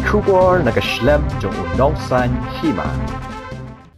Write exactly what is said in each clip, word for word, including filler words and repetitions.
Khubor na ka shlem jong u nongsan hima.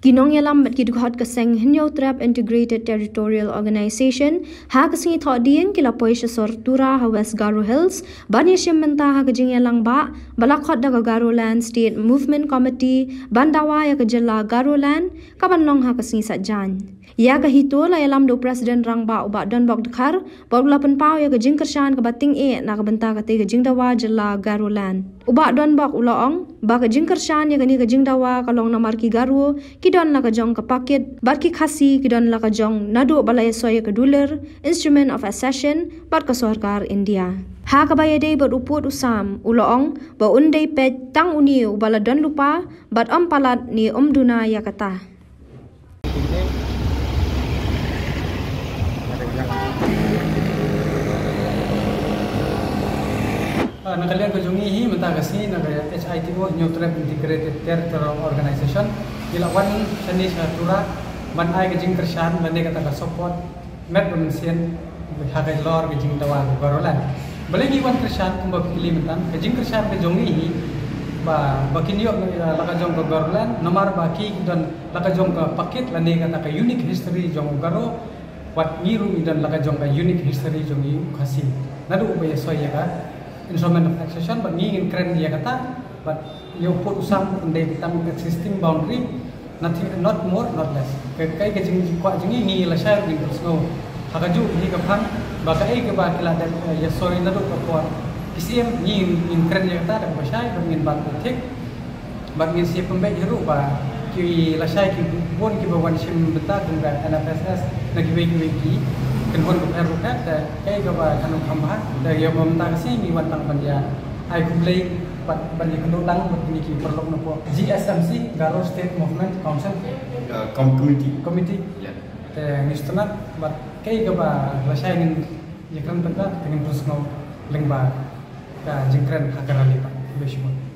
Ki nongïalam bad ki dkhot ka seng Hynñiewtrep Integrated Territorial Organization ha ka sngi Thohdieng ki la poi sha sor Tura ha West Garo Hills ban ïashim bynta ha ka jingïalang ba ba la khot da ka Garoland State Movement Committee ban dawa ïa ka jylla Garoland kaban long ha ka sngi Saitjaiñ. Ïa ka HITO la ïalam da u President Rangbah u Bah Donbok Dkhar, bad u la pynpaw ïa ka jingkyrshan kaba tyngeh na ka bynta katei ka jingdawa jylla Garoland. U Bah Donbok u la ong ba ka jingkyrshan ïa kane ka jingdawa ka long namar ki Garo ki don la ka jong ka pakit, bad ki Khasi ki don la ka jong naduh ba la ïasoi ïa ka dulir, Instrument of Accession, bad ka sorkar India. Ha kaba ïadei bad u pud u sam, u la ong ba un dei peit tang une uba la don lypa bad ym palat ne ym duna ïa kata. Ah, na ka liang ka jong ngi hi mynta ka sngi na ka HITO, Hynñiewtrep Integrated Territorial Organization, ngi la wan shane sha Tura ban ai ka jingkyrshan lane kata ka support met bad mynsiem ha ka lor ka jingdawa ka Garoland. Balei ngi wan kyrshan kumba phi kylli mynta, ka jingkyrshan ka jong ngi hi ba, ba kin ïoh, eh, la ka jong ka Garoland namar ba ki don la ka jong ka pakit lane kata ka unique history jong u Garo, wat ngi ruh ngi don la ka jong ka unique history jong ngi u Khasi. Naduh ba ïasoi ïa ka Instrument of Accession, bad ngi ngin kren ïa kata, bad ïa u pud u sam un dei tang existing boundary, nothing, not more, not less. Ka, kaei ka jingkwah jong ngi, ngi lashai ruh ngin pynsngew ha kajuh hi ka phang ba kaei kaba ki la dep, eh, ïasoi naduh ka por ki siem, ngi ngin kren ïa kata da kaba shai, bad ngin bat thik. Bad ngin sa pynbeit hi ruh ba ki lashai ki bun kiba wan shim bynta kum ka NFSS na kiwei kiwei ki kynhun bapher bapher, te kaei kaba kan ym kham bha. Te ïa ba mynta ka sngi ngi wan tang ban ïa ai khublei bad ban ïakynduh lang bad kine ki paralok na pdeng GSMC, Garo State Movement Council, uh, com-, committee. Committee. Yeah. Te ngi sngewtynnat bad kaei kaba lashai ngin ïakren bynta, te ngin pynsngew lyngba ka jingkren ha ka rally pat. Khublei shibun.